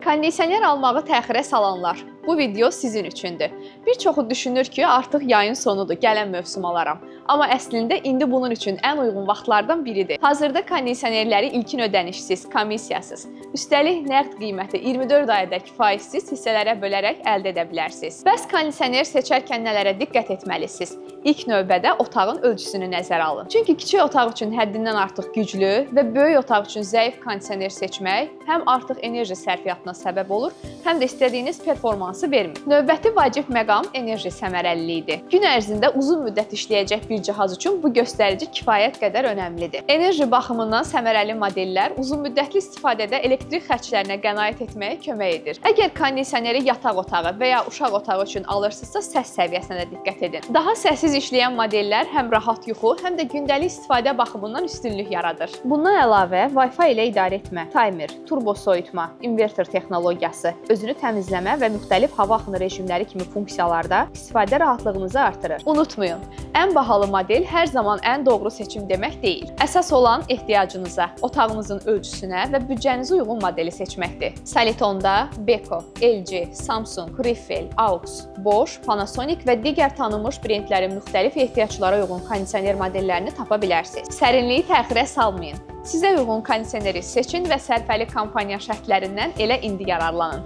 Kondisioner almağı təxirə salanlar, bu video sizin üçündür. Bir çoxu düşünür ki, artıq yayın sonudur, gələn mövsüm alaram. Amma əslində indi bunun üçün ən uyğun vaxtlardan biridir. Hazırda kondisionerləri ilkin ödənişsiz, komissiyasız, üstəlik nəqd qiyməti 24 ayədək faizsiz hissələrə bölərək əldə edə bilərsiniz. Bəs kondisioner seçərkən nələrə diqqət etməlisiniz? İlk növbədə otağın ölçüsünü nəzərə alın. Çünki kiçik otaq üçün həddindən artıq güclü və böyük otaq üçün zəif kondisioner seçmək həm artıq enerji sərfiyyatına səbəb olur, həm də istədiyiniz performansı vermir. Növbəti vacib məqam enerji səmərəliliyidir. Gün ərzində uzun müddət işləyəcək bir cihaz üçün bu göstərici kifayət qədər önəmlidir. Enerji baxımından səmərəli modellər uzunmüddətli istifadədə elektrik xərclərinə qənaət etməyə kömək edir. Əgər kondisioneri yataq otağı və ya uşaq otağı üçün alırsınızsa, səs səviyyəsinə də diqqət edin. Daha səssiz işləyən modellər həm rahat yuxu, həm də gündəlik istifadə baxımından üstünlük yaradır. Bundan əlavə Wi-Fi ilə idarə etmə, taymer, turbo soyutma, inverter texnologiyası, özünü təmizləmə və müxtəlif hava axını rejimləri kimi funksiyalarda istifadə rahatlığınızı artırır. Unutmayın, ən bahalı model hər zaman ən doğru seçim demək deyil. Əsas olan ehtiyacınıza, otağınızın ölçüsünə və büdcənizə uyğun modeli seçməkdir. Solitonda Beko, LG, Samsung, Riffel, AUX, Bosch, Panasonic və digər tanınmış brendlərin müxtəlif ehtiyaclara uyğun kondisioner modellərini tapa bilərsiniz. Sərinliyi təxirə salmayın. Sizə uyğun kondisioneri seçin və sərfəli kampaniya şərtlərindən elə indi yararlanın.